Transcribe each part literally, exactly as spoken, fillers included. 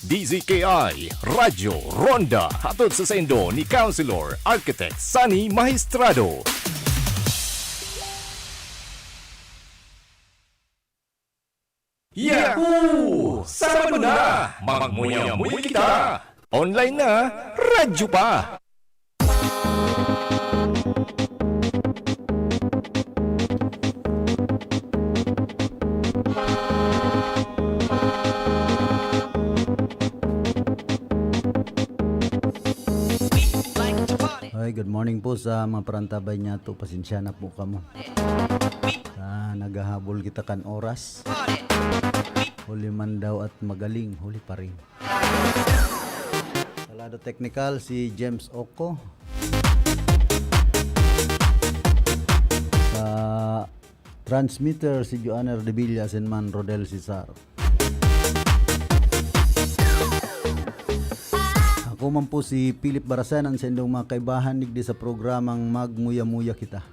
D Z K I, Radyo Ronda, hatod sa saindo ni Councilor Architect Sunny Maestrado. Yahoo! Sabado na! Magmuya-muya kita! Online na, radyo pa! Hi, good morning po sa mga parantabay niyato. Pasensya na po kamo sa naghahabol kita kan oras. Huli man daw at magaling, huli pa rin. Sa lado teknikal, si James Oco. Sa transmitter, si Joanner de Villa, asin man Rodel Cesar. Ako man po si Philip Barasan, ang saindong mga kaibahan digdi sa programang Magmuya-muya Kita.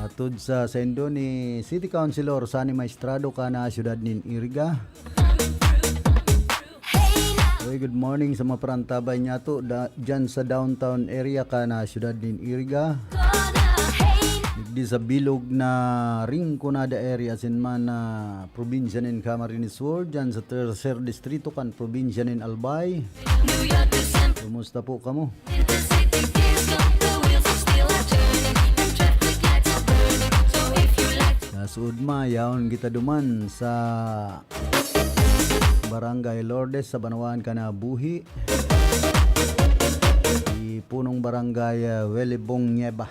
Hatod sa saindo ni City Councilor Sunny Maestrado, kana syudad nin Iriga. Uy, good morning sa mga parantabay niyato da, dyan sa downtown area, kana syudad nin Iriga. Digdi sa bilog na Rinconada area, asin man na probinsya nin Camarines Sur, dyan sa tercer distrito kan probinsya nin Albay. Kumusta po kamo? Sa suod ma, yaon kita duman sa Barangay Lourdes sa Banwaan kan Buhi. Ki Punong Barangay, ah, Welibong Nieva.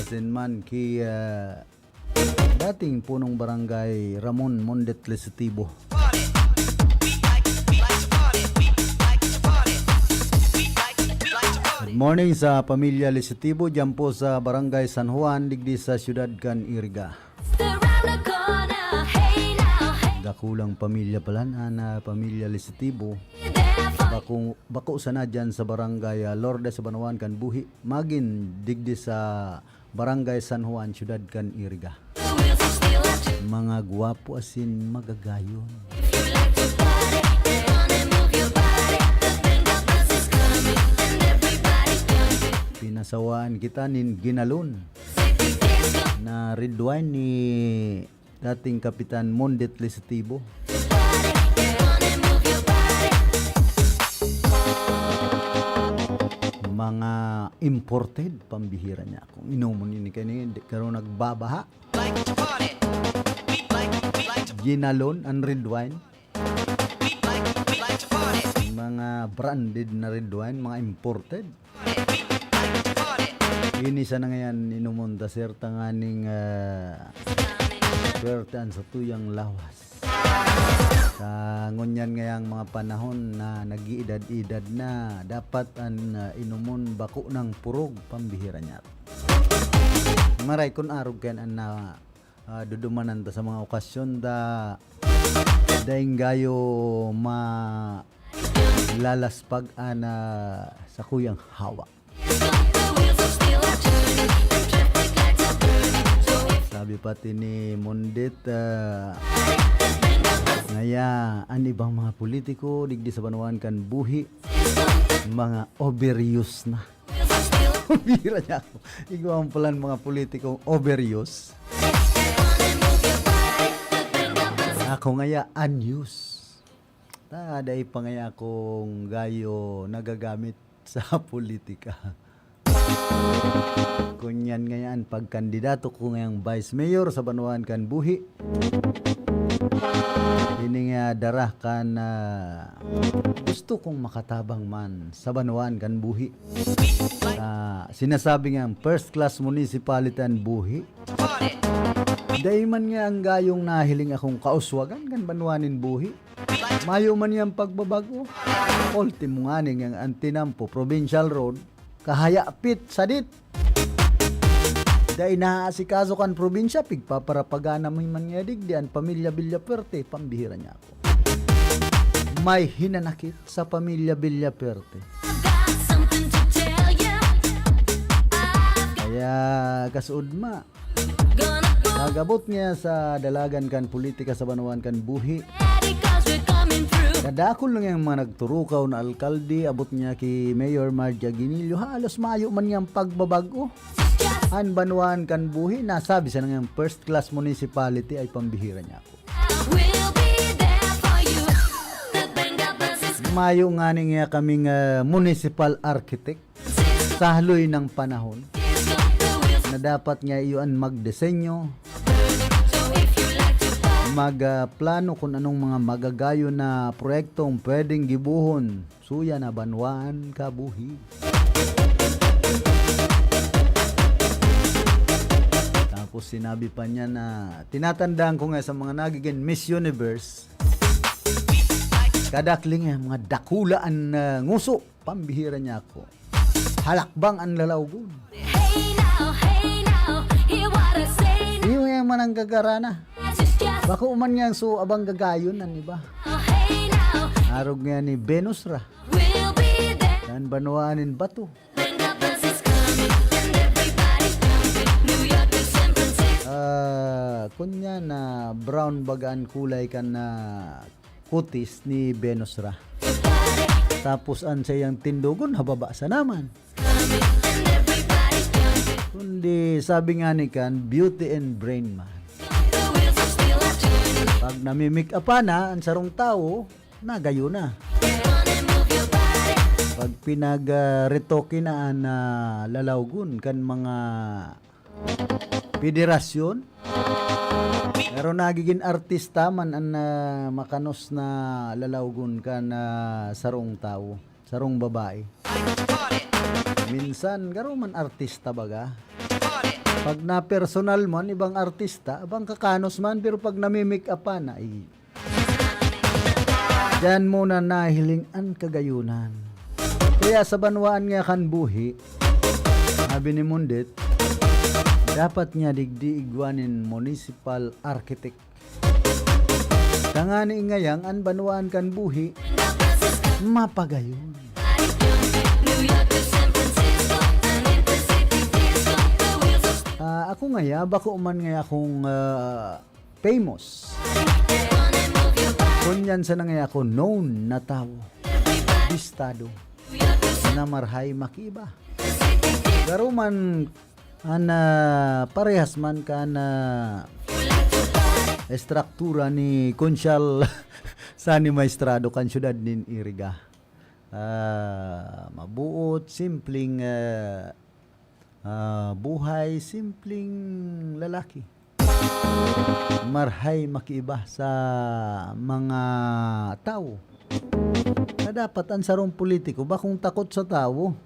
Asin man ki, ah, dating Punong Barangay Ramon Mondet Lesitibo. Good morning sa pamilya Lesitibo, dyan po sa Barangay San Juan, digdi sa siyudad kan Iriga. Dakulang pamilya pala na, na pamilya Lesitibo. Bako, bako sana dyan sa Barangay, ah, Lourdes sa Banwaan kan Buhi. Magin digdi sa Barangay San Juan, siyudad kan Iriga. Mga gwapo asin magagayon. Pinasawaan kita nin ginalon na red wine ni dating Kapitan Mondet Lesitibo. Mga imported, pambihira niya. Kung inomon ini kani, di karon nagbabaha. Ginalon an red wine. Mga branded na red wine, mga imported. Ini sana ngayan inumon ta, sir, tanganing, ah, swerte an satuyang lawas. Sa ngunyan ngayang mga panahon na nag-iidad-idad na, dapat an, ah, inumon bako nang purog, pambihira niya. Maray kun arog kayan an na, ah, dudumanan ta sa mga okasyon, da, daing gayo ma-, lalaspag an, ah, sakuyang hawak. Sabi pati ni Mondet, ah, ngaya, an ibang mga politiko, digdi sa banwaan kan Buhi, mga overuse na. Bira niya ako. Igwa mo palan mga politikong overuse. Ako ngaya, unuse. Ta, dai pa ngaya akong gayo nagagamit sa politika. Kunyan ngaya an pagkandidato ko ngayang vice mayor sa banwaan kan Buhi. Ini nga dara kan, ah, gusto kong makatabang man sa banwaan kan Buhi. Ah, sinasabi nga first class municipality an Buhi. Dai man nga an gayong nahiling akong kauswagan kan banwaan nin Buhi. Mayo man yang pagbabago. Ultimo ngani nga an tinampo, provincial road, kahayapit, sadit. Dai naasikaso kan probinsya, pigpaparapagana mi man nga digdi an pamilya Villafuerte, pambihira niya ako. May hinanakit sa pamilya Villafuerte. Kaya, kasuod ma, pag-abot niya sa dalagan kan politika sa banwaan kan Buhi, Dakul na ngayang mga nagturukaw na alkalde, abot niya ki Mayor Margie Aguinaldo, halos mayo man niyang pagbabag-o. An banwaan kan buhi, nasabi sa nangayang first class municipality ay pambihira niya ako. We'll be there for you. The Benga Bus is Mayo nga ni nga kaming, ah, municipal architect. Sa haloy ng panahon na dapat nga iyo an magdisenyo, mag, ah, plano kung anong mga magagayon na proyektong pwedeng gibohon. Suya na banwaan kabuhi. Tapos sinabi pa niya na, tinatandaan ko nga sa mga nagiging Miss Universe, kadakling, eh, mga dakula an, ah, nguso. Pambihira niya ako. Halakbang an lalawgon. Hey now, hey now, hear what I say now. Iyo nga mananggagara na. Just, just, Bako man nga so abang gagayon an iba. Hey now, Arog nga ni Venus ra. We'll be there. Yan banwaan nin bato. When the bus is coming and everybody's jumping. New York to San Francisco. Ah, kunya na brown baga an kulay kan na kutis ni Venus ra. Tapos an saiyang tindogon, hababa sa naman. Kundi sabi nga ni kan, beauty and brain man. Pag namimik-up na an sarong tawo, nagayo na. Pag pinag, ah, retoke na an, ah, lalawgon kan mga federasyon. Pero nagigin artista man an, ah, makanos na lalawgon kan, ah, sarong tawo, sarong babae. Minsan, garo man artista baga. Pag na-personal mo an ibang artista, abang kakanos man, pero pag namimik-up na, ay, Diyan mo na nahiling an kagayonan. Kaya sa banwaan nga kan buhi, sabi ni Mundit, dapat nga digdi igwa nin municipal architect. Tangani ngayang an banwaan kan buhi, mapagayon. Ah, ako ngaya, bako man ngaya akong, ah, famous. Kunyan sana ngaya ako known na tawo. Bistado. Na marhay makiba. Garo man an, ah, parehas man kan, ah, estruktura ni Konsyal Sani Maestrado kan syudad nin Iriga. Ah, mabuot, simpleng, ah, ah, buhay, simpleng lalaki. Marhay makiiba sa mga tawo. Na dapat an sarong politiko bakong takot sa tawo.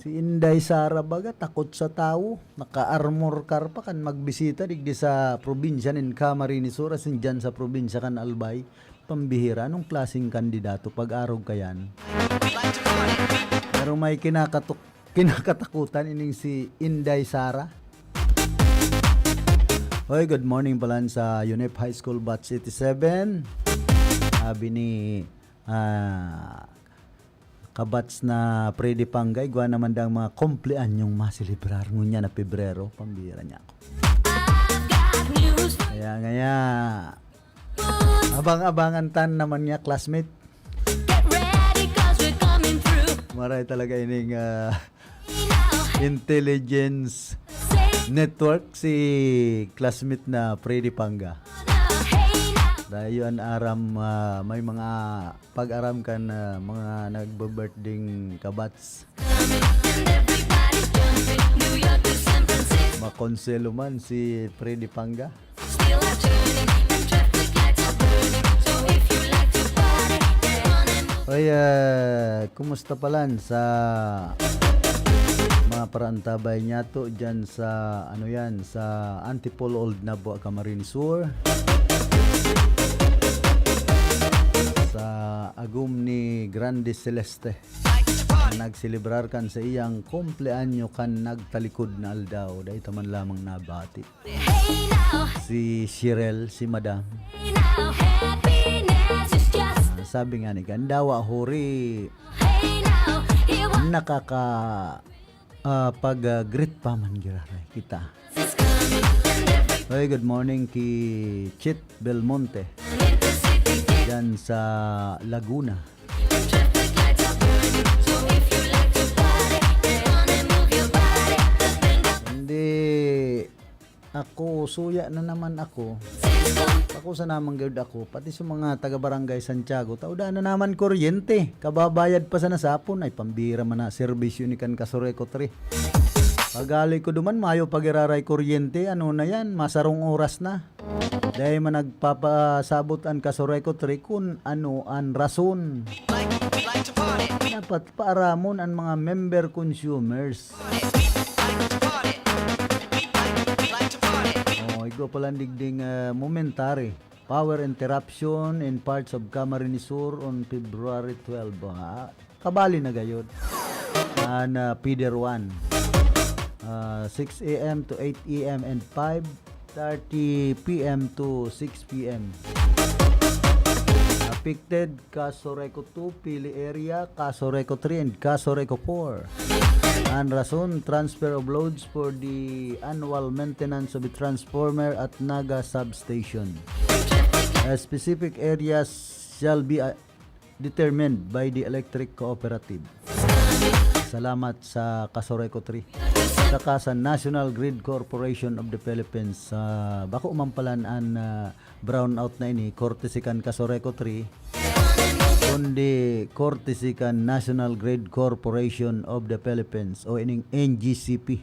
Si Inday Sara baga takot sa tawo. Naka-armor car pa kan magbisita digdi sa probinsya nin Camarines Sur asin diyan sa probinsya kan Albay. Pambihira, anong klaseng kandidato? Pag-arog ka yan. Pero may kinakatok-, kinakatakutan ining si Inday Sara. Hoy, good morning pala sa UNEP High School Batch eighty-seven. Sabi ni, ah, kabats na Freddy Pangga, igwa naman daw mga kumpleanyong maselebrar ngunyan na Pebrero, pambihira niya ako. I've got news for Kaya ngaya, abang-abangan tan naman niya, classmate. Get ready 'cause we're coming through. Maray talaga ining, ah, Hey now, hey intelligence say network si classmate na Freddy Pangga. now, hey now. Dayo an aram, ah, may mga pag-aram kan, ah, mga nagbe-birthday kabats. Coming and everybody's jumping. New York to San Francisco. Makonselo man si Freddy Pangga. Still are turning and traffic lights are burning. So if you like to party, get on and move. Oy, ah, kumusta palan sa mga paraantabay niyato dyan sa, ano yan, sa Antipolo Old Nabua, Camarines Sur? Sa agom ni Grande Celeste, nagselebrar kan sa iyang kumpleanyo kan nagtalikod na aldaw, dai ta man lamang nabati. Hey now, Si Shirel, si Madam. Hey now, happiness is just Ah, sabi nga ni Gandawa, huri, Hey now, hear what nakaka, ah, pag, ah, greet pa man giraray kita. Is coming and every Hey, good morning ki Chit Belmonte. Into city, Yan sa Laguna. Hindi ako, suya na naman ako. Ako sa naman gayud ako, pati sa mga taga Barangay Santiago, tauda na naman kuryente. Kababayad pa sa nasapon, ay pambira man na serbisyo ni kan Kasureco three. Pagali ko duman, mayo pag-iraray kuryente, ano na yan, masarong oras na. Dai man nagpapasabot an Kasureco three kun ano an rason. Dapat paaramon an mga member consumers. Oh, igwa palan digding, ah, momentary power interruption in parts of Camarines Sur on February twelve. Ah, kabali na gayod. An, ah, feeder one. Ah, six a m to eight a m and five thirty p m to six p m. Affected, Kasureco two, Pili area, Kasureco three, and Kasureco four. An rason, transfer of loads for the annual maintenance of the transformer at Naga Substation. A specific areas shall be, uh, determined by the electric cooperative. Salamat sa Kasureco three. Saka sa National Grid Corporation of the Philippines, ah, bako man palan an, ah, brownout na ini, courtesy kan Kasureco three, kundi courtesy kan National Grid Corporation of the Philippines o ining N G C P.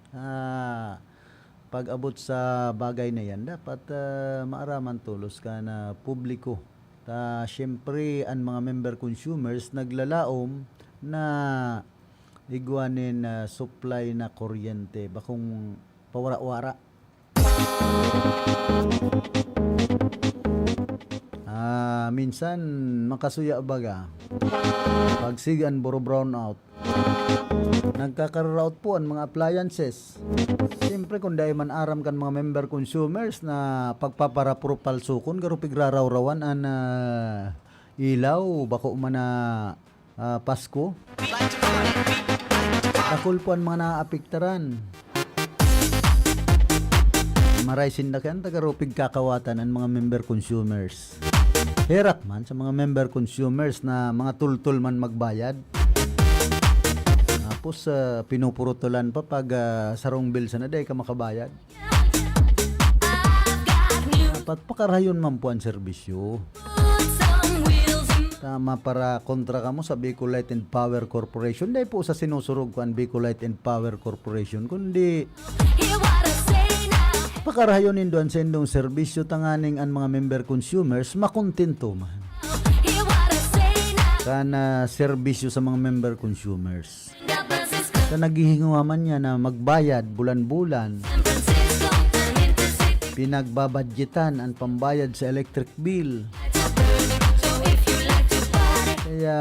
Ah, pag-abot sa bagay na yan, dapat, ah, maaraman tolos kan publiko. Ta, siyempre, an mga member consumers naglalaom na igwa nin, ah, supply na kuryente, bakong pawara-wara. Ah, minsan makasuya baga. Pag sige an buro brownout, nagkakararaot po an mga appliances. Siyempre, kung dai man aram kan mga member consumers na pagpaparapropalsukon, garo pigrarawrawan an, ah, ilaw, bako man na, ah, Pasko. Dakul po an mga naaapektaran. Maray sinda kan taga Ropig Kakawatan an mga member consumers. Herak man sa mga member consumers na mga tultol man magbayad. Tapos, ah, pinupurutulan pa pag, ah, sarong bill sana, dai ka makabayad. Dapat pakarayon man po an serbisyo. Tama, para kontra kamo sa Bicol Light and Power Corporation. Dai po sa sinusurog ko an Bicol Light and Power Corporation, kundi pakarayon nindo an saindong serbisyo tanganing an mga member consumers makontento man kan, ah, serbisyo sa mga member consumers. Sa naghihingowa man niya na magbayad bulan-bulan, pinagbabadyetan an pambayad sa electric bill. Kaya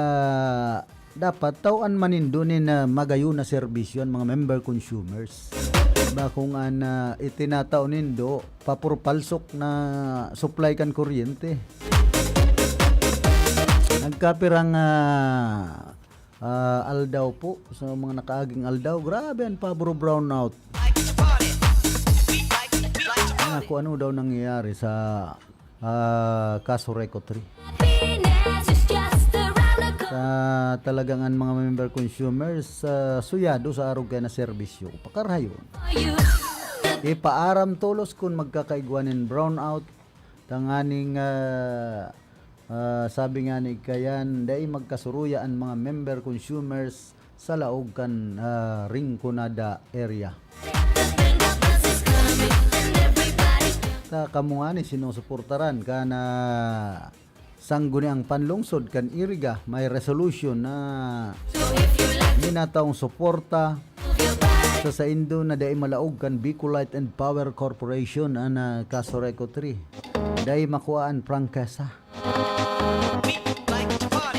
dapat tawan man nindo nin, ah, magayon na serbisyo an mga member consumers. Bakong an, ah, itinatao nindo, papurpalsok na supply kan kuryente. Nagkapirang, ah, ah, aldaw po, sa mga nakaaging aldaw, grabe an pabro brownout. Ah, kung ano daw nangyayari sa, ah, Kasureco three. Sa talagang an mga member consumers, ah, suyado sa arog kaya na serbisyo. Pakarayon. Ipaaram tolos kun magkakaigwa nin brownout, tanganing, ah, ah, sabi nga ni Kayan, dai magkasuruya an mga member consumers sa laog kan, ah, Rinconada area. Ta kamo ngani sinusuportaran kan, ah, Sangguniang Panlungsod kan Iriga, may resolution na minataong suporta sa saindo na dai malaog kan Bicol Light and Power Corporation an, ah, Kasureco three. Dai makua an prangkesa.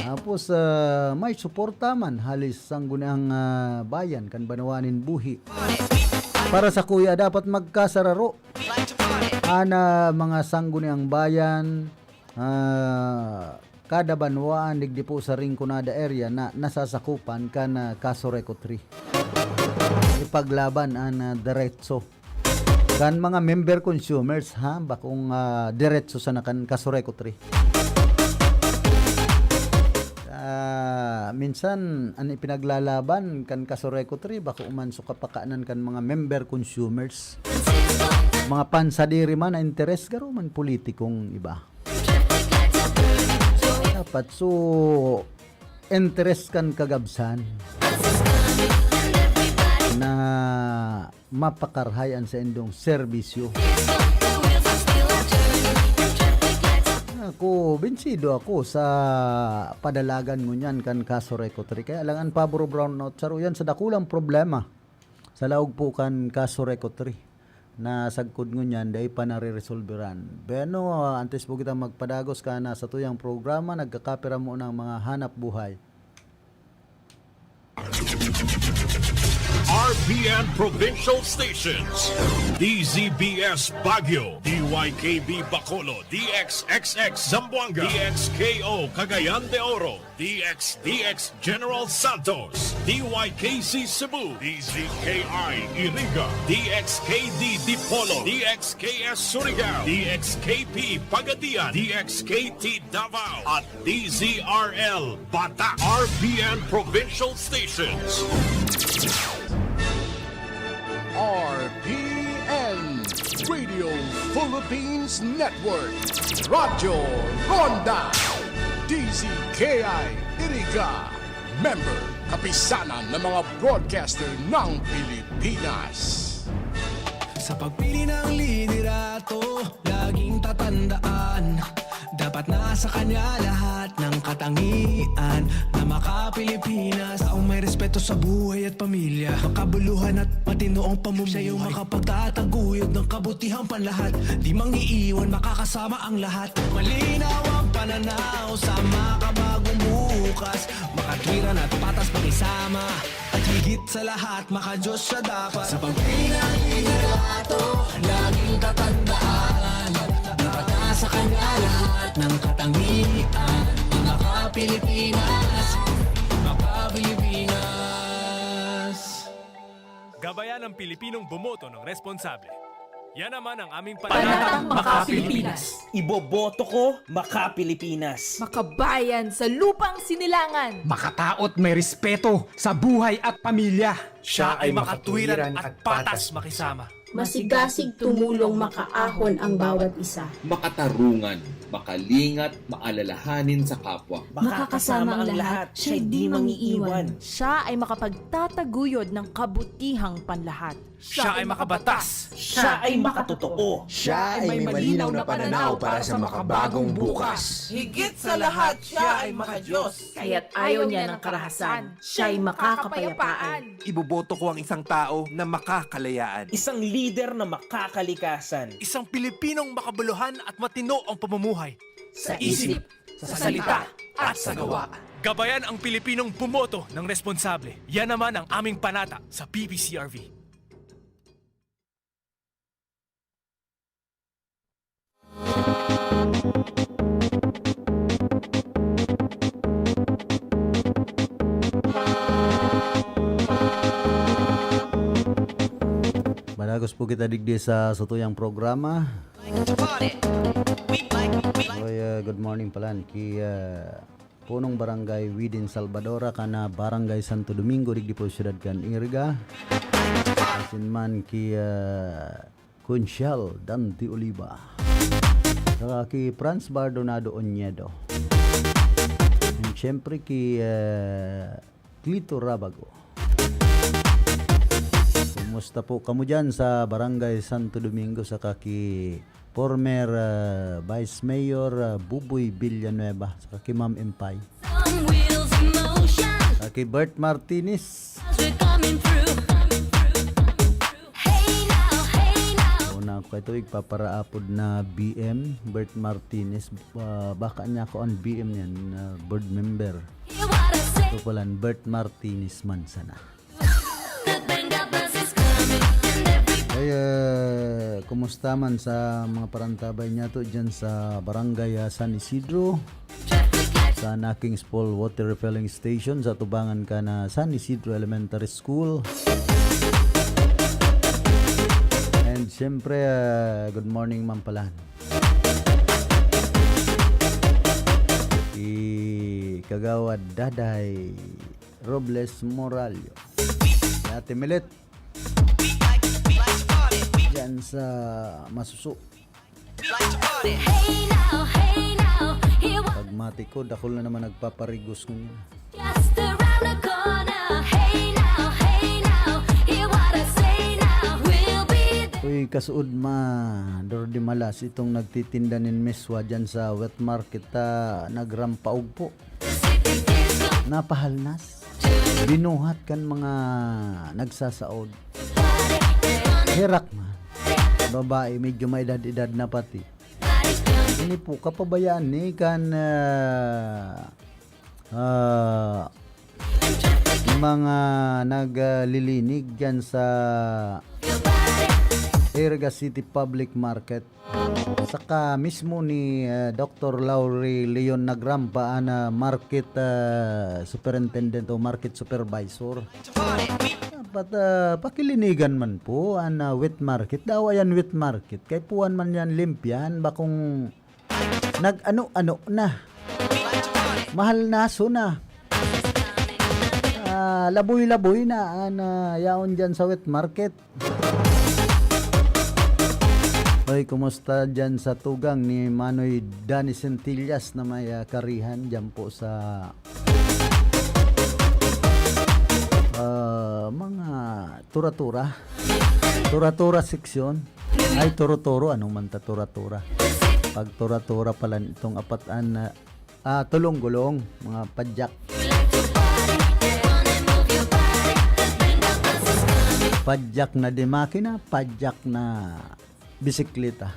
Tapos, ah, may suporta man hali sa Sangguniang, ah, Bayan kan Banwaan nin Buhi. Para sa kuya, dapat magkasararo an, ah, mga Sangguniang Bayan, ah, kada banwaan digdi po sa Rinconada area na nasasakupan kan, ah, Kasureco three. Ipaglaban an, ah, diretso. Kan mga member consumers, ha? Bakong, ah, diretso sana kan Casureco three. Ah, minsan, an ipinaglalaban kan Casureco three, bako man so kapakanan kan mga member consumers. Mga pansadiri man na interes, garo man politikong iba. Dapat so interes kan kagabsan na mapakarahay an saindong serbisyo. Ako, binsido ako sa padalagan ngunyan kan Casureco three. Kaya lang an pabor o brownout, saro yan sa dakulang problema sa laog po kan Casureco three na sagkod ngunyan, dai pa nareresolberan. Bueno, antes po kita magpadagos kan sa tuyang programa, nagkakapira mo ng mga hanap buhay. R P N Provincial Stations, D Z B S Baguio, D Y K B Bacolod, D X X X Zamboanga, D X K O Cagayan de Oro, D X D X General Santos, D Y K C Cebu, D Z K I Iriga, D X K D Dipolog, D X K S Surigao, D X K P Pagadian, D X K T Davao, at D Z R L Batak. R P N Provincial Stations. R P N Radio Philippines Network, Radyo Ronda, D Z K I Iriga, member Kapisanan ng mga Broadcaster ng Pilipinas. Sa pagpili ng liderato, laging tatandaan, dapat nasa kanya lahat ng katangian na maka-Pilipinas. Taong may respeto sa buhay at pamilya, makabuluhan at matino ang pamumuhay. Siya yung makapagtataguyod ng kabutihang panlahat, di mangiiwan, makakasama ang lahat. Malinaw ang pananaw sa makabagong bukas, makatwiran at patas pakisama. At higit sa lahat, maka-Diyos siya dapat. Sa pagpili ng liderato, laging tatandaan, dapat nasa kanya lahat ng katangian, maka-Pilipinas, maka-Pilipinas. Gabayan ang Pilipinong bumoto ng responsable. Yan naman ang aming panata. Panatang Maka-Pilipinas. Iboboto ko, Maka-Pilipinas. Makabayan sa lupang sinilangan. Makataot, may respeto sa buhay at pamilya. Siya ay makatwiran at patas makisama. Masigasig tumulong, makaahon ang bawat isa. Makatarungan, makalingat, maalalahanin sa kapwa. Makakasama ang lahat, siya'y di mangiiwan. Siya ay makapagtataguyod ng kabutihang panlahat. Siya ay makabatas. Siya ay makatotoo. Siya ay may malinaw na pananaw para sa makabagong bukas. Higit sa lahat, siya ay maka-Diyos. Kaya't ayaw niya ng karahasan. Siya'y makakapayapaan. Iboboto ko ang isang tao na makakalayaan. Isang lider na makakalikasan. Isang Pilipinong makabuluhan at matino ang pamumuhay. Sa isip, sa salita, at sa gawa. Gabayan ang Pilipinong bumoto ng responsable. Yan naman ang aming panata sa P P C R V. Madagos po kita digdi sa satuyang programa. Oy, ah, good morning pala ki, ah, Punong Barangay Widin Salvadora, kana Barangay Santo Domingo, digdi po siyudad kan Iriga. Asin man ki, ah, Kunsyal Dante Oliva. Saka ki Franz Bardonado Oñedo. And syempre ki, ah, Clito Rabago. Kumusta po kamo dyan sa Barangay Santo Domingo, saka ki former, ah, Vice Mayor, ah, Buboy Villanueva, saka ki Ma'am Empay? Saka ki Bert Martinez. Una ako kaito igpaparaapod na B M, Bert Martinez. Ah, baka niya ako ang B M niyan, ah, board member. Ito pala, Bert Martinez man sana. Ay, ah, kumusta man sa mga parantabay niya to dyan sa Barangay, ah, San Isidro? Sa Nakings Fall Water Refilling Station sa tubangan ka na San Isidro Elementary School. And Siyempre, ah, good morning, Ma'am Palan. Si Kagawad Daday Robles Morallo. Si Ate Milet. Diyan sa Masuso. Pagmati ko, dakul na naman nagpaparigos ngunyan. Uy, kasuod ma, Dor de Malas, itong nagtitinda nin miswa dyan sa wet market, ah, nagrampaog po. Napahalnas. Binuhat kan mga nagsasaod. Herak man. Babae, medyo may edad-edad na pati. Ini po, kapabayaan ni kan, ah, ah, mga naglilinig dyan sa Iriga City Public Market. Saka mismo ni, ah, Doktor Laurie Leon Nagrampa, an, ah, market, ah, superintendent o market supervisor. Dapat, ah, pakilinigan man po an, ah, wet market. Daw ayan wet market. Kay puwan man yan limpyan, bakong nag-ano-ano na. Mahal na, so na. Ah, laboy-laboy na an, ah, yaon dyan sa wet market. Hoy, kumusta dyan sa tugang ni Manoy Danny Centillas na may, ah, karihan dyan po sa, ah, mga tura-tura? Tura-tura seksyon? Ay, turo-turo. Ano man ta tura-tura? Pag tura-tura pala itong apat an, ah, ah, tulong-gulong, mga padyak. Padyak na de makina, padyak na bisikleta.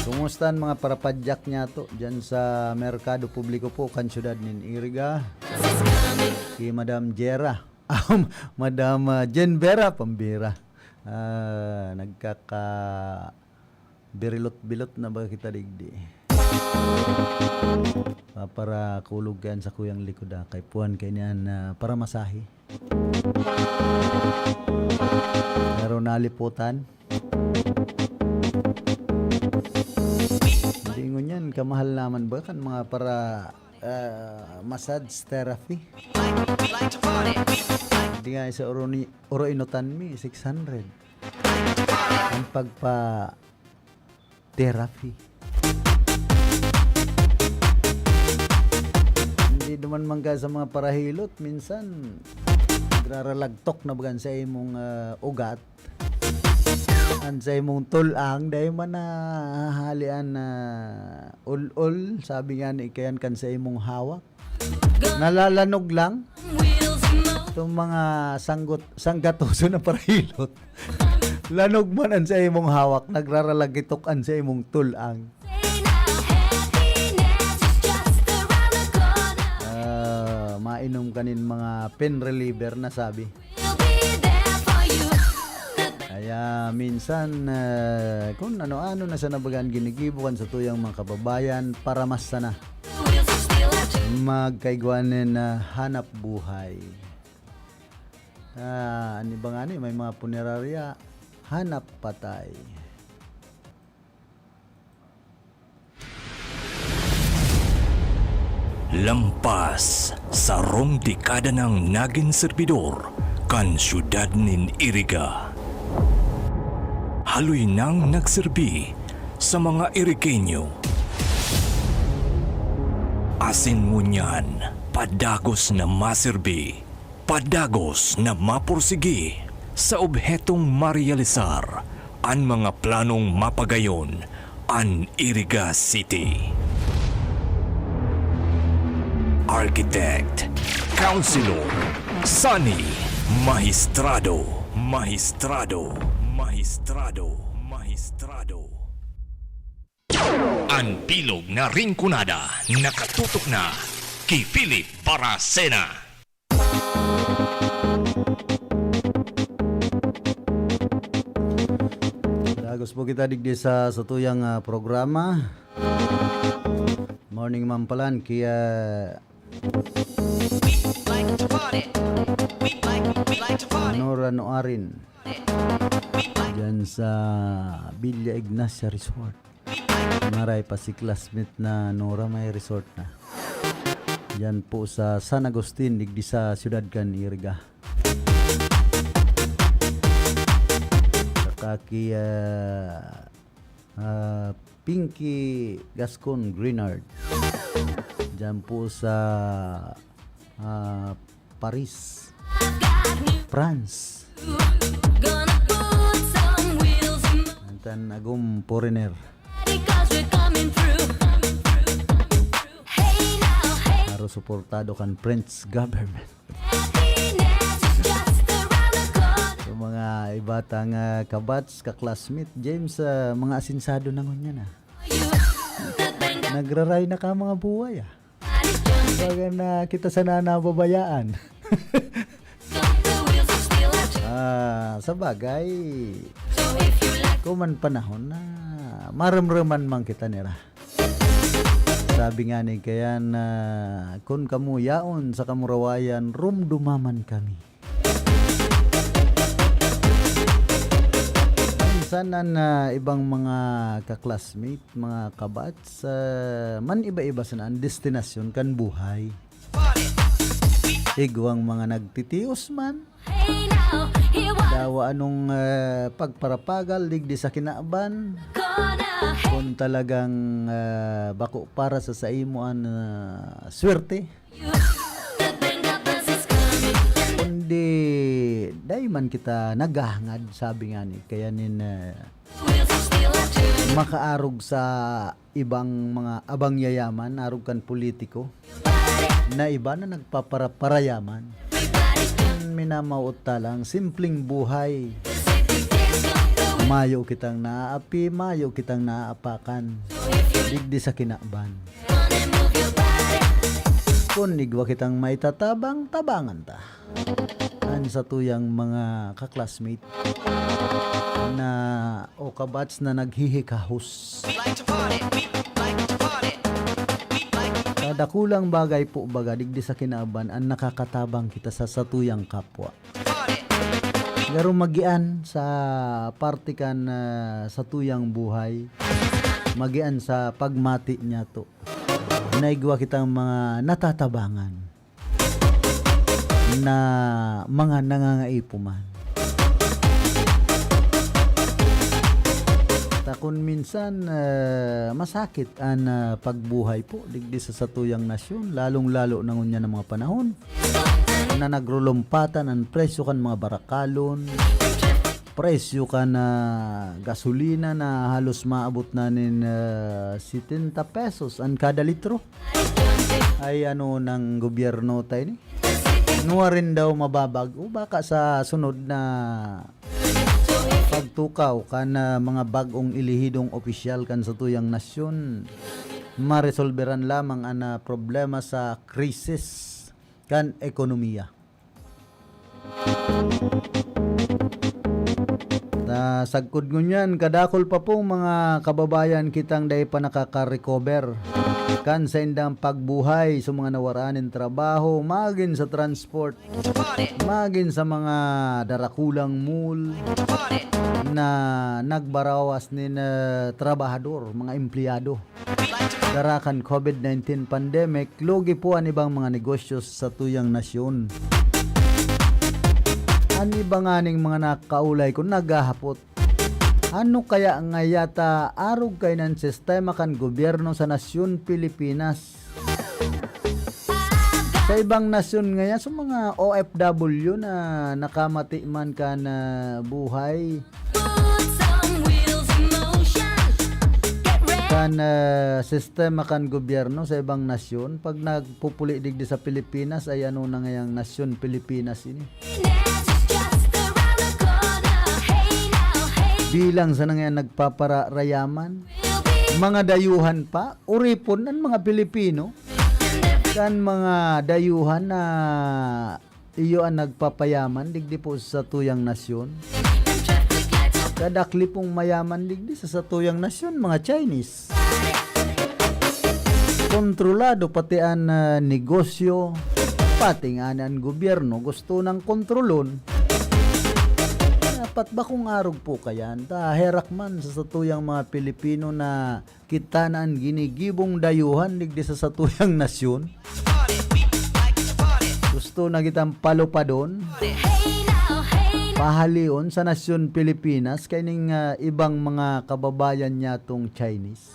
Kumusta an mga parapadyak niyato dyan sa merkado publiko po kan siyudad nin Iriga? Si Madam Jera. Ah, Madam, ah, Jen Vera Pambira. Ah, nagkaka-, birilot-bilot na ba kita digdi? Ah, para kulog kayan sa kuyang likod, ah. Kay puwan kay niyan, ah, para masahe. Pero naliputan. Hindi ngunyan, kamahal naman ba kan mga para, ah, massage therapy? Hindi nga sa uro ni, uro inutan mi, six hundred. Ang pagpa-therapy. Hindi naman man ka sa mga parahilot, minsan, nagraralagtok na baga sa imong, ah, ugat. An sa imong tulang, dai man nahahalian na ul-ul, sabi nga ni Ikayan kan sa imong hawak. Nalalanog lang. Itong mga sanggot, sanggatoso na parahilot. Lanog man an sa imong hawak, nagraralagitok an sa imong tulang. Ah, mainom ka nin mga pain reliever na sabi. Kaya minsan, ah, kung ano-ano na sa nabagaan ginigibo kan sa tuyang mga kababayan, para mas sana magkaigwa nin, ah, hanap buhay. Ah, an iba ngani, may mga punerarya, hanap patay. Lampas sarong dekada nang nagin serbidor kan siyudad nin Iriga. Haloy nang nagserbi sa mga Irigenyo. Asin ngunyan, padagos na maserbi, padagos na mapursigi sa obhetong marealisar an mga planong mapagayon an Iriga City. Architect, Councilor, Sunny, Mahistrado, Mahistrado, Mahistrado, Mahistrado. An bilog na Rinconada nakatutok na ki Philip Baracena. Dagos po kita digdi sa satuyang, ah, programa. Morning, Ma'am Palan. Kaya Nora Noarin, dyan sa Villa Ignacia Resort. Maray pa si classmate na Nora, may resort na. Dyan po sa San Agustin, digdi sa siyudad kan Iriga. Saka ki, ah, ah, Pinky Gascon Greenard. Diyan po sa, ah, Paris, France. Antan agom foreigner. Pero suportado kan French government. So, mga iba tang, ah, kabats, ka-classmate, James, ah, mga asinsado na ngunyan, ah. Nagraray na ka mga buhay, ah. Baga na kita sana nababayaan. Ah, sa bagay, kuman panahon na maramraman man kita nira. Sabi nga ni kaya na, "Kun kamo yaon sa kamurawayan, rumdumaman kami." Minsan an, ah, ibang mga ka-classmate, mga kabats, ah, man iba-iba sana an destinasyon kan buhay. Igwang mga nagtitios man, dawa anong, ah, pagparapagal digdi sa kinaban. Kung talagang, ah, bako para sa saimo an, ah, swerte. Kundi dai man kita naghahangad, sabi nga ni, kaya nin, ah, makaarog sa ibang mga abang yayaman, arog kan politiko, na iba na nagpapara-parayaman. Minamawot ta lang, simpleng buhay. Mayo kitang naaapi, mayo kitang naaapakan. Digdi sa kinaban. Kun igwa kitang maitatabang, tabangan ta. An satuyang mga ka-classmate na o kabats na naghihikahos. Sa dakulang bagay po baga digdi sa kinaban an nakakatabang kita sa satuyang kapwa. Garo magian sa parte kan, ah, satuyang buhay, magian sa pagmati niyato. Naigwa kitang mga natatabangan na mga nangangaipo man. Ta kun minsan, ah, masakit an, ah, pagbuhay po digdi sa satuyang nasyon, lalong-lalo na ngunyan na mga panahon na nagrulumpatan an presyo kan mga barakalon, presyo kan, ah, gasolina na halos maabot na nin, ah, setenta pesos an kada litro. Ay, ano ng gobyerno tayo ni? Nuwa rin daw mababag-o, baka sa sunod na pagtukaw kan, ah, mga bag-ong ilihidong opisyal kan satuyang nasyon, maresolberan lamang an, ah, problema sa krisis kan ekonomiya. Ta, sagkod ngunyan, kadakul pa pong mga kababayan kitang dai pa nakaka-recover kan saindang pagbuhay sa mga nawaraan nin trabaho, magin sa transport, magin sa mga darakulang mall na nagbarawas nin, ah, trabahador, mga empleyado. Dara kan COVID nineteen pandemic, lugi po an ibang mga negosyo sa satuyang nasyon. An iba nganing mga nakaulay ko naghahapot, ano kaya ngaya ta arog kainan sistema kan gobyerno sa nasyon Pilipinas? Sa ibang nasyon ngaya, sa mga O F W na nakamati man kan, ah, buhay, kan, ah, sistema kan gobyerno sa ibang nasyon, pag nagpupuli digdi sa Pilipinas, ay ano na ngayang nasyon Pilipinas ini? Bilang sa nangyayang nagpapararayaman, mga dayuhan pa, uripon an mga Pilipino, kan mga dayuhan na iyo an nagpapayaman digdi po sa satuyang nasyon. Kadakli pong mayaman digdi sa satuyang nasyon, mga Chinese. Kontrolado pati an, ah, negosyo, Pati nga an gobyerno gusto nang kontrolon. Dapat bakong arog po kayan ta herak man sa satuyang mga Pilipino na kita na an ginigibong dayuhan digdi sa satuyang nasyon. Gusto na kitang palupadon, pahalion sa nasyon Pilipinas kaining, ah, ibang mga kababayan niyatong Chinese.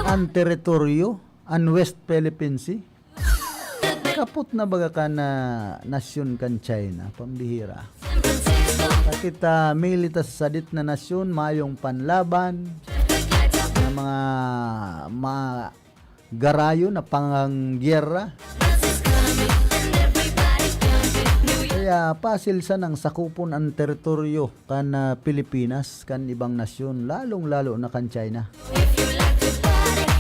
An teritoryo, an West Philippine Sea, kapot na baga kan, ah, nasyon kan China, pambihira. Sakit, ah, milita sa sadit na nasyon, mayong panlaban, na mga, mga garayo na panganggiyera. Kaya pasil sanang sakupon an teritoryo kan, ah, Pilipinas, kan ibang nasyon, lalong-lalo na kan China.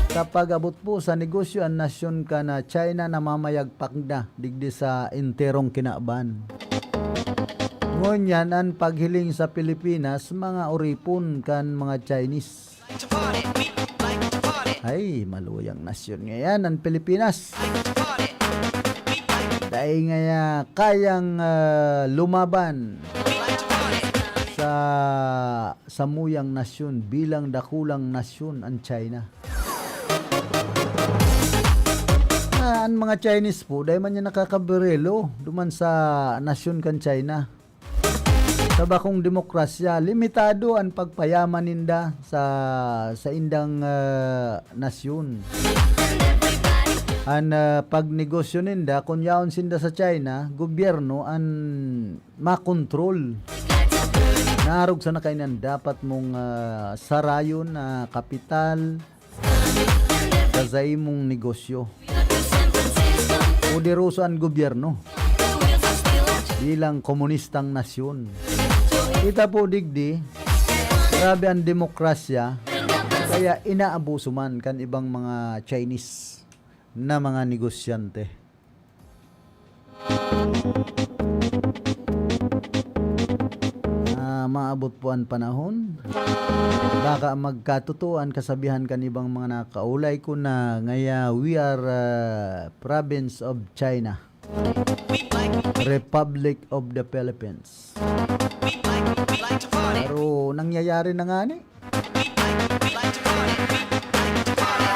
Sa pag-abot po sa negosyo, an nasyon kan, ah, China namamayagpak na digdi sa enterong kinaban. Ngunyan, an paghiling sa Pilipinas, mga oripon kan mga Chinese. Ay, maluyang nasyon ngayan an Pilipinas. Dai ngaya kayang, ah, lumaban sa samuyang nasyon bilang dakulang nasyon an China. Ah, an mga Chinese po, dai man yan nakakabirelo duman sa nasyon kan China. Sa bakong demokrasya, limitado an pagpayaman ninda sa, sa indang, ah, nasyon. An, ah, pagnegosyo ninda, kun yaon sinda sa China, gobyerno an makontrol. Naarog sana kainan dapat mong, ah, sarayon na kapital, sa saimong negosyo. Poderoso an gobyerno bilang komunistang nasyon. Kita po digdi, grabe an demokrasya, kaya inaabuso man kan ibang mga Chinese na mga negosyante. Ah, maabot po an panahon. Baka magkatotoo an kasabihan kan ibang mga nakaulay ko na ngaya, "We are, ah, province of China, Republic of the Philippines." Pero nangyayari na ngani.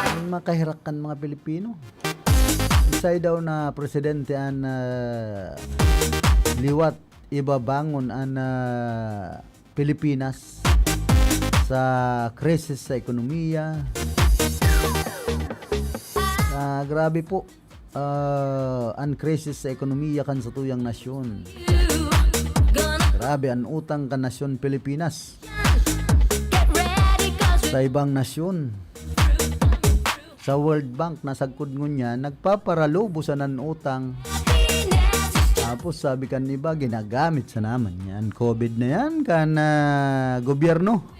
An makaherak kan mga Pilipino. Isay daw na presidente an, ah, liwat ibabangon an, ah, Pilipinas sa krisis sa ekonomiya. Ah, grabe po. Ah, an krisis sa ekonomiya kan satuyang nasyon. Grabe an utang kan nasyon Pilipinas sa ibang nasyon. Sa World Bank, nasagkod ngunyan, nagpaparalubos an utang. Tapos sabi kan iba, ginagamit sa naman yan. COVID na yan, kan, ah, gobyerno,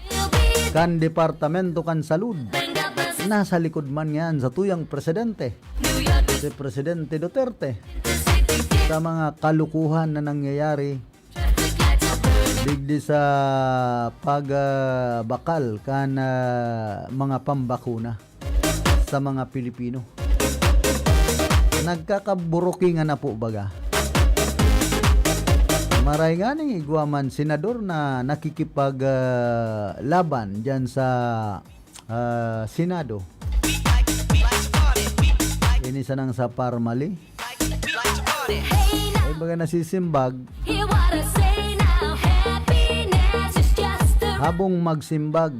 kan departamento kan salud. Nasa likod man yan sa tuyang presidente. Si Presidente Duterte. Sa mga kalukuhan na nangyayari, digdi sa pag, ah, bakal kan, ah, mga pambakuna sa mga Pilipino. Nagkakaburukingan na po baga. Maray nga ning igwa man senador na nakikipag, ah, laban diyan sa, ah, Senado. Ini sanang sa Parmali. Ay, baga nasisimbag. Habong magsimbag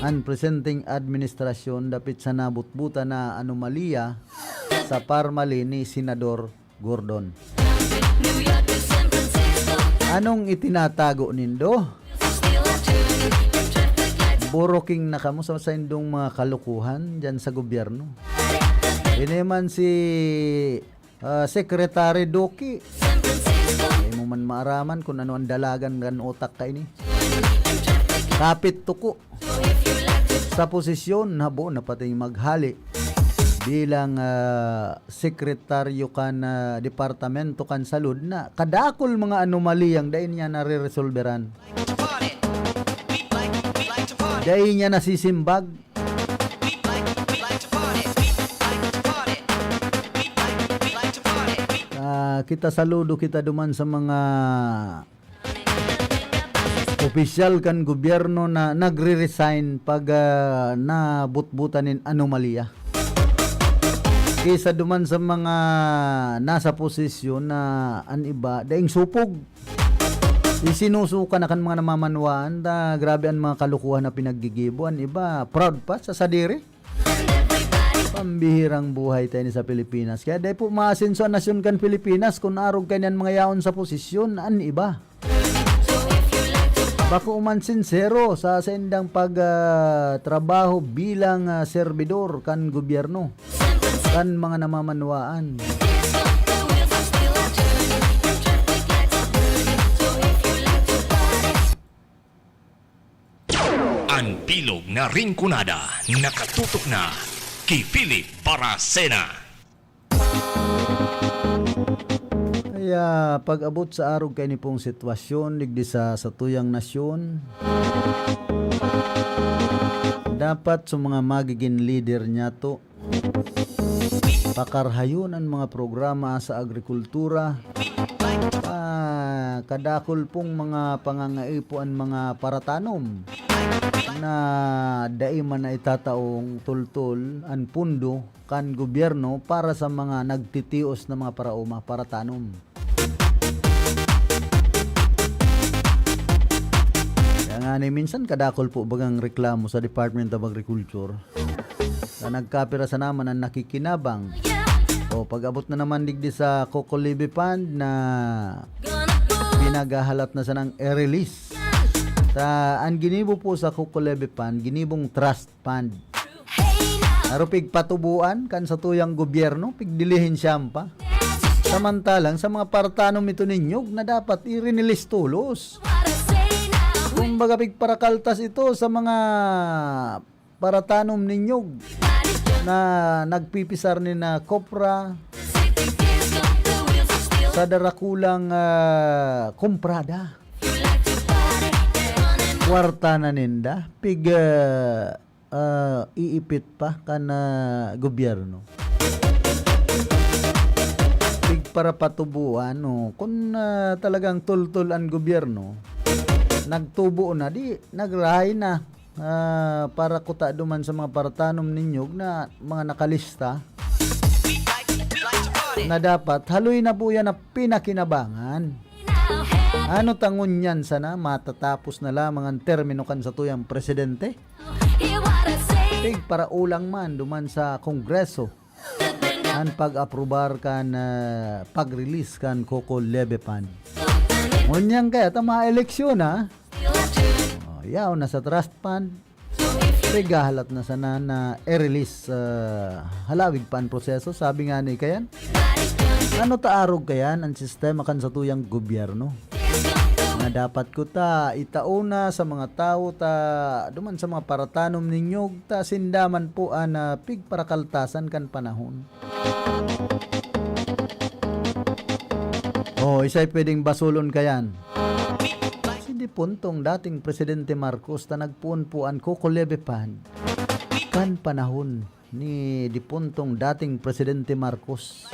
an presenteng administrasyon dapit sa nabutbutan na anomalya sa Parmali ni Senador Gordon. Anong itinatago nindo? Buruking na kamo sa saindong mga kalukuhan diyan sa gobyerno. Ini man si, ah, Secretary Duki. Di mo man maaraman kung ano ang dalagan ng utak ka ini. Kapit tuko sa posisyon, habo na pating maghali bilang, ah, sekretaryo kan, ah, departamento kan salud na kadakol mga anomaliyang dai niya nareresolberan. Dai niya nasisimbag. Ah, kita saludo kita duman sa mga opisyal kan gobyerno na nagre-resign pag, ah, nabutbutan nin anomalya. Kaysa duman sa mga nasa posisyon na an iba daing supog. Isinusuka na kan mga namamanwaan ta grabe an mga kalukuhan na pinaggigibo. An iba, proud pa sa sadiri. Pambihirang buhay tayo ni sa Pilipinas. Kaya dai po maasenso ang nasyon kan Pilipinas kun arog kaini an mga yaon sa posisyon, an iba. Bako man sinsero sa saindang pag, ah, trabaho bilang, ah, serbidor kan gobyerno, kan mga namamanwaan. An bilog na Rinconada nakatutok na ki Philip Baracena. Kaya pag-abot sa arog kaini pong sitwasyon digdi sa satuyang nasyon, dapat sa mga magigin leader niyato, pakarhayon an mga programa sa agrikultura, pa, kadakul pong mga pangangaipo an mga paratanom na dai man na itataong tultol an pundo kan gobyerno para sa mga nagtitios na mga paraoma, paratanom. Kaya nga ni, minsan kadakul po bagang reklamo sa Department of Agriculture na nagkapira sana man an nakikinabang. O, pag-abot na naman digdi sa Coco Levy Fund na pinaghahalat na sanang i-release. Sa, an ginibo po sa Coco Levy Fund, ginibong trust fund. Pero pigpatuboan kan satuyang gobyerno, pigdilihensyaan pa. Samantalang sa mga paratanom ito ninyog na dapat i-release tolos. Kumbaga, pigparakaltas ito sa mga paratanom ninyog na nagpipisar ni na kopra sa darakulang, ah, kumprada. Kwarta na ninda, pig, ah, ah, iipit pa kan, ah, gobyerno. Pigparapatuboan, no? Kun, ah, talagang tultol an gobyerno, nagtubo na, di, nagrahay na. Ah, para kuta duman sa mga paratanom ninyog na mga nakalista na dapat haloy na po yan na pinakinabangan. Ano ta ngunyan sana, matatapos na lamang ang termino kan satuyang presidente? Pigparaulang man duman sa Kongreso an pag-aprobar kan, ah, pag-release kan Coco Levy Fund. Ngunyan kaya ta mga eleksyon, ha? Oh, yaon na sa trust fund. Pighahalat na sana na i-release, ah, halawig pa an proseso, sabi nga ni kayan. Ano ta arog kayan an sistema kan satuyang gobyerno? Na dapat kuta itao na sa mga tawo ta, duman sa mga paratanom ninyog ta sinda man po an, ah, pigparakaltasan kan panahon. Oh, isay pwedeng basulon kayan. Si dipuntong dating Presidente Marcos ta nagpoon po an Coco Levy Fund kan panahon ni dipuntong dating Presidente Marcos.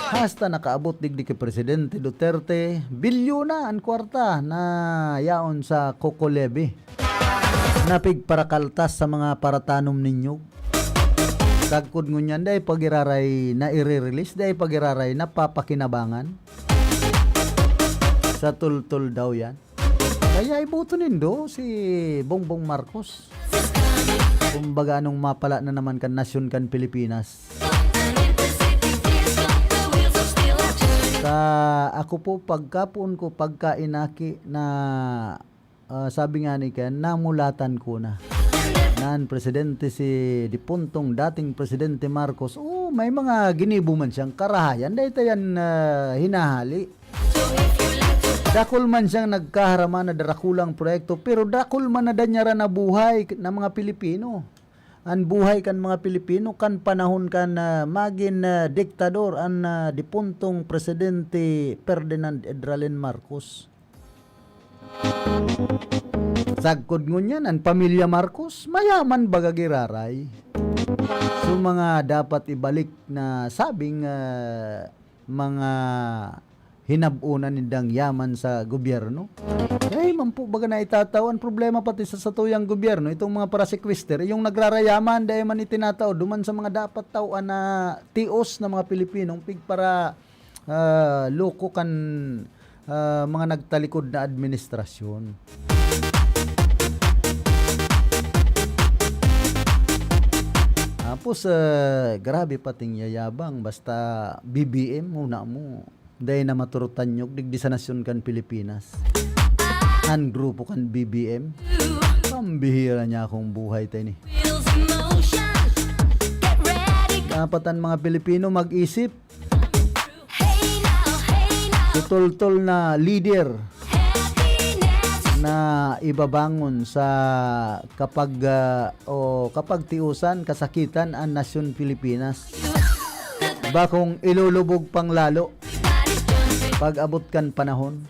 Hasta nakaabot digdi ki Presidente Duterte, bilyon na an kwarta na yaon sa Coco Levy na pigparakaltas sa mga paratanom ninyog. Sagkod ngunyan, dai pa giraray na i-release, dai pa giraray na papakinabangan. Sa tultol daw yan. Kaya iboto nindo si Bongbong Marcos. Kumbaga, anong mapala na naman kan nasyon kan Pilipinas? Sa ako po, pagkapoon ko, pagka inaki na, ah, sabi nga ni Ken, namulatan ko na. Nan presidente si dipuntong dating Presidente Marcos, oh, may mga ginibo man siyang karahayan. Dahil tayan, ah, hinahali. Dakul man siyang nagkaharama na darakulang proyekto, pero dakul man na danyaran na buhay na mga Pilipino. An buhay kan mga Pilipino kan panahon kan, ah, magin, ah, diktador an, ah, dipuntong Presidente Ferdinand Edralin Marcos. Sagkod ngunyan, an pamilya Marcos, mayaman baga giraray. So, mga dapat ibalik na sabing, ah, mga hinab-unan nindang yaman sa gobyerno. Dai man po baga na itatao. Ang problema pati sa satuyang gobyerno, itong mga parasequester, yung nagrarayaman, dai man itinatao duman sa mga dapat tawan na tios na mga Pilipinong pigpara, ah, loko kan, ah, mga nagtalikod na administrasyon. Tapos, ah, grabe pating yayabang, basta B B M, muna mo. Dai na maturutanyog digdi sa nasyon kan Pilipinas. An grupo kan B B M. Pambihira niya akong buhay, teni. Dapat an mga Pilipino mag-isip. Si toltol na lider na ibabangon sa kapag, ah, o kapagtiusan, kasakitan an nasyon Pilipinas. Bakong ilulubog pang lalo pag-abot kan panahon.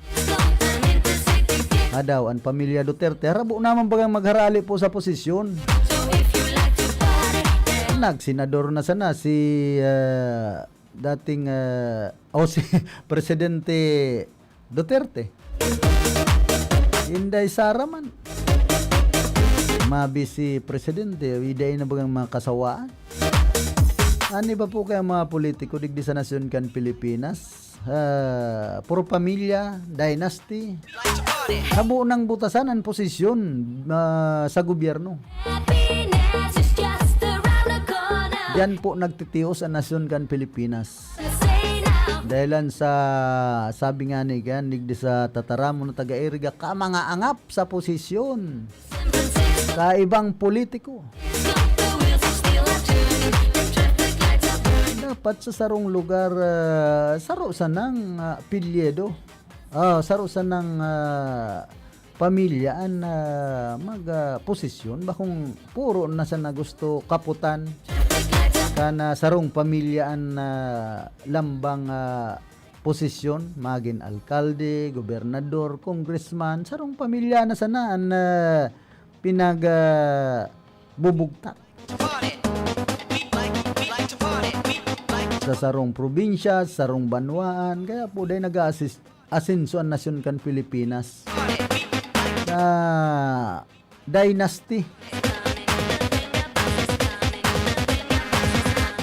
Adaw, an pamilya Duterte, harabo naman bagang magharali po sa posisyon. Nagsenador na sana si, ah, dating, ah, o si Presidente Duterte. Inday Sara man. Mabi si Presidente, iday na bagang mga kasawaan. Ano ba po kaya mga politiko digdi sa nasyon kan Pilipinas? Ah, puro pamilya, dynasty. Habo nang butasan an posisyon, ah, sa gobyerno. Diyan po nagtitios an nasyon kan Pilipinas. Dahilan sa, sabi nga ni, kan, digdi sa tataramon na taga-Iriga, ka mga angap sa posisyon. Sa ibang politiko. Dapat sa sarong lugar, ah, saro sanang, ah, apelyido. Ah, saro sanang, ah, pamilya an, ah, mag, ah, posisyon. Bakong puro na sana gusto kaputan. Kan, ah, sarong pamilya an, ah, lambang, ah, posisyon, magin alkalde, gobernador, congressman, sarong pamilya na sana an, ah, pinag, ah, bubugtak. Sa sarong probinsya, sarong banwaan, kaya po dai nag-aasis-, asenso an nasyon kan Pilipinas. Sa dynasty.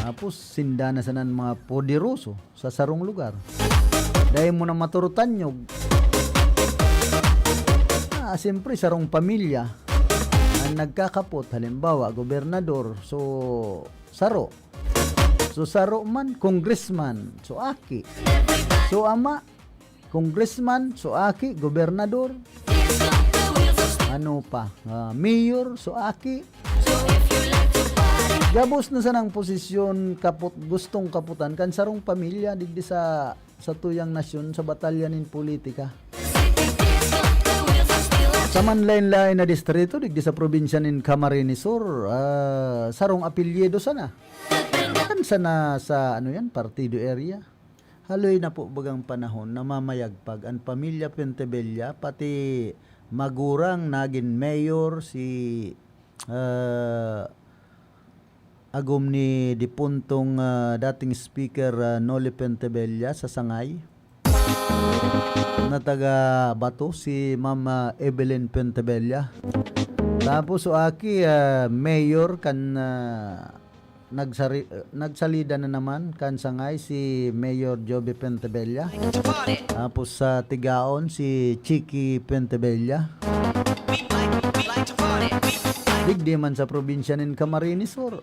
Tapos, sinda na sana an mga poderoso sa sarong lugar. Dai mo na maturutanyog. Ah, siyempre, sarong pamilya ang nagkakapot. Halimbawa, gobernador. So, saro. So, saro man, congressman. So, aki. So, ama, congressman, so aki, gobernador, ano pa, ah, mayor, so aki. Gabos na sanang posisyon kapot, gustong kaputan kan sarong pamilya digdi sa, sa tuyang nasyon, sa batalya nin politika. Sa manlain-lain na distrito, digdi sa probinsya nin Camarines Sur, ah, sarong apelyido sana. Kan sana sa, ano yan, partido area. Haloy na po bagang panahon na mamayagpag an pamilya Pentebella, pati magurang nagin mayor, si, ah, agom ni dipuntong, ah, dating speaker, ah, Noli Pentebella sa Sangay, na taga Bato, si Ma'am, ah, Evelyn Pentebella. Tapos, so aki, ah, mayor kan, ah, nagsari-, nagsalida na naman kan Sangay si Mayor Joby Pentebella. Tapos sa Tigaon, si Chicky Pentebella. Digdi man sa probinsya nin Camarines Sur,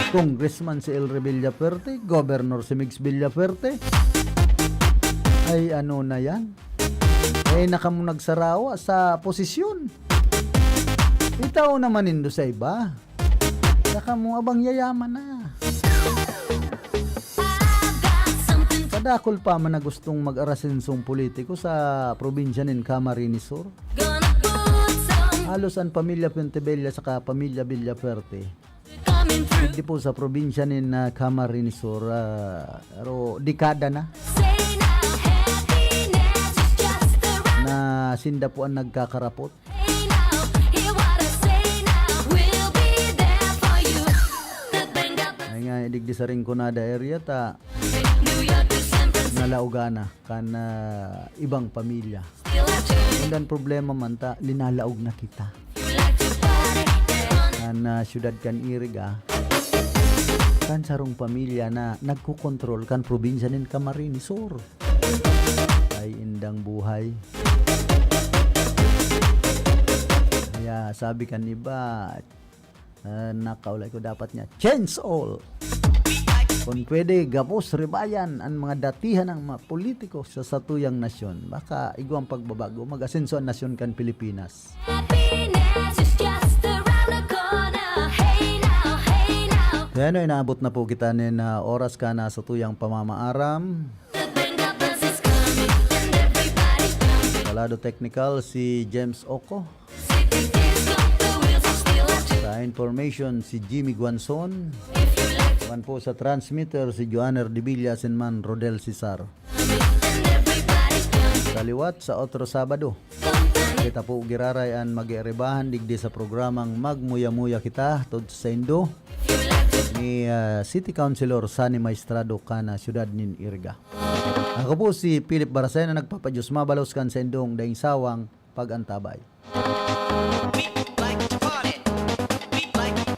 Congressman si Elry Villafuerte, Governor si Migs Villafuerte. Ay, ano na yan? Eh, na kamo nagsarawa sa posisyon. Itao naman nindo sa iba. Saka mo abang yayaman na. Kadakul pa man na gustong mag-arasensong politiko sa probinsya nin Camarines Sur. Halos an pamilya Pentebella saka pamilya Villafuerte. Digdi po sa probinsya nin, ah, Camarines Sur, ah, aro dekada na na sinda po an nagkakarapot. Ay nga, digdi sa Rinconada area ta. nalaogan na kan, ah, ibang pamilya. Undan problema man ta, linalaog na kita. Kan, ah, syudad kan Iriga, kan sarong pamilya na nagkokontrol kan probinsya nin Camarines Sur. Ay, indang buhay. Kaya sabi kan iba, ah, nakaulay ko dapat niya, "Change all." Kung pwede, gabos, ribayan an mga datihan ng mga politiko sa satuyang nasyon. Baka igwang pagbabago, mag-asenso ang nasyon kan Pilipinas. Happiness is just around the corner. Hey now, hey now. Yan, inaabot na po kita nin, ah, oras kan satuyang pamamaaram. The band of us is coming and everybody's jumping. Sa lado technical, si James Oco. City disco, the wheels are still a turning. Sa information, si Jimmy Guanzon. If you like to Naman po sa transmitter, si Joanner Dibilla, asin man Rodel Cesar. Sa liwat, sa otro Sabado, kita po giraray an mag-iaribahan digdi sa programang Magmuya-muya Kita, tod saindo, ni, ah, City Councilor Sunny Maestrado kan, ah, siyudad nin Iriga. Ako po si Philip Barasay na nagpapadyos mabalos kan saindong daing sawang pag-antabay.